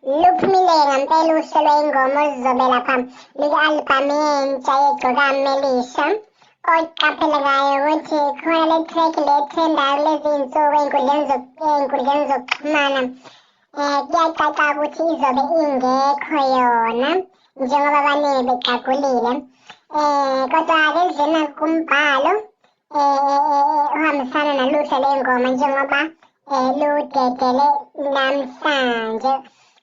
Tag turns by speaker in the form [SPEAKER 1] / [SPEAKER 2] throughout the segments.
[SPEAKER 1] Luphumile ngampela uhlelo lwey'ngoma oluzobe lapha luku-albhamu entsha yeGcokama Elisha. Oqaphelekayo ukuthi khona le track le trendayo kulezi iy'nsuku ey'nkundleni zokuxhumana. Kuyacaca ukuthi izobe ingekho yona njengoba abaningi beqagulile. Kodwa-ke lidlena kumbhalo ohambisana naluhla ley'ngoma njengoba ludedele namhlanje.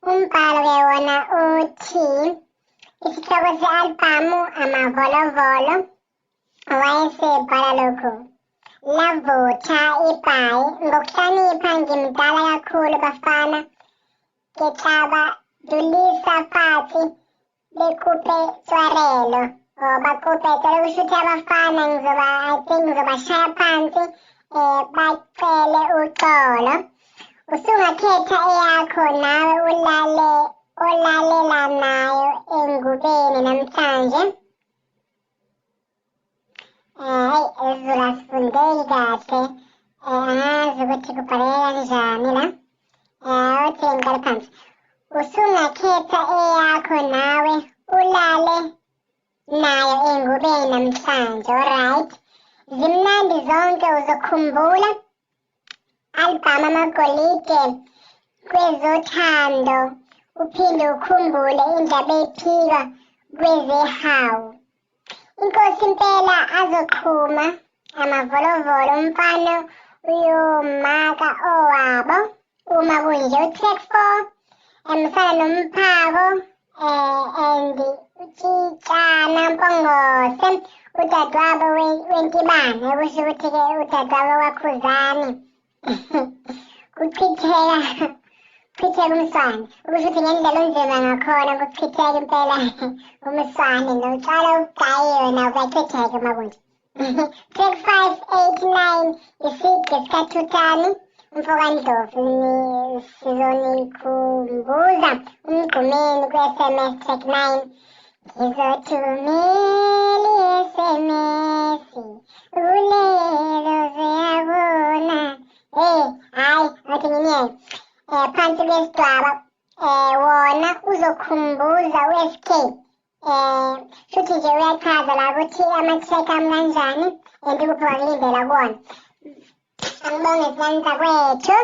[SPEAKER 1] Umbhalo-ke wona uthi isihloko se-albhamu Amavolovolo. Wayesebhala lokhu: Lavutha ibhayi ngokuhlakanipha, ngimdala kakhulu bafana, ngihlaba dulisa fathi bekupe tswarelo or bakupe tswarelo, kusho ukuthi abafana ngizoba, I think ngizobashaya phansi bacele uxolo. Usungakhetha eyakho nawe ulale olalela nayo engubeni namhlanje. Hayi, isiZulu asifundeki kahle. Angazi ukuthi kubhaleke kanjani la. Uthi ngiqale phansi. Usungakhetha eyakho nawe ulale nayo engubeni namhlanje, alright? Zimnandi zonke uzokhumbula. Albhamu amagolide kwezothando uphinde ukhumbule indaba ephika kwezehawu. Inkosi impela azoqhuma amavolovolo umfana uyomaka owabo uma kunje. U-track 4 emsana nomphako and utshitshana Mpongose udadewabo wentibane, okusho ukuthi-ke udadewabo waKhuzani. Kuchitheka kuchitheka umswane, okusho ukuthi ngendlela onzima ngakhona kuchitheka impela umswane, notshwala obugayiwe nawo kuyachitheka uma kunje. Track 5, 8, 9 isigqi sikaThuthani umfokaNdlovu, sizonikhumbuza umgqumeni kwi-SMS track 9. Ngizothumela i-SMS kulelo ziyabona. Hey, hayi, athi nginiyeke. Phansi kwesidwaba wona uzokhumbuza u-SK. Futhi nje uyachaza la ukuthi ama-track ami kanjani and ukuphi wakulindela kuwona. Angibonge zingane zakwethu.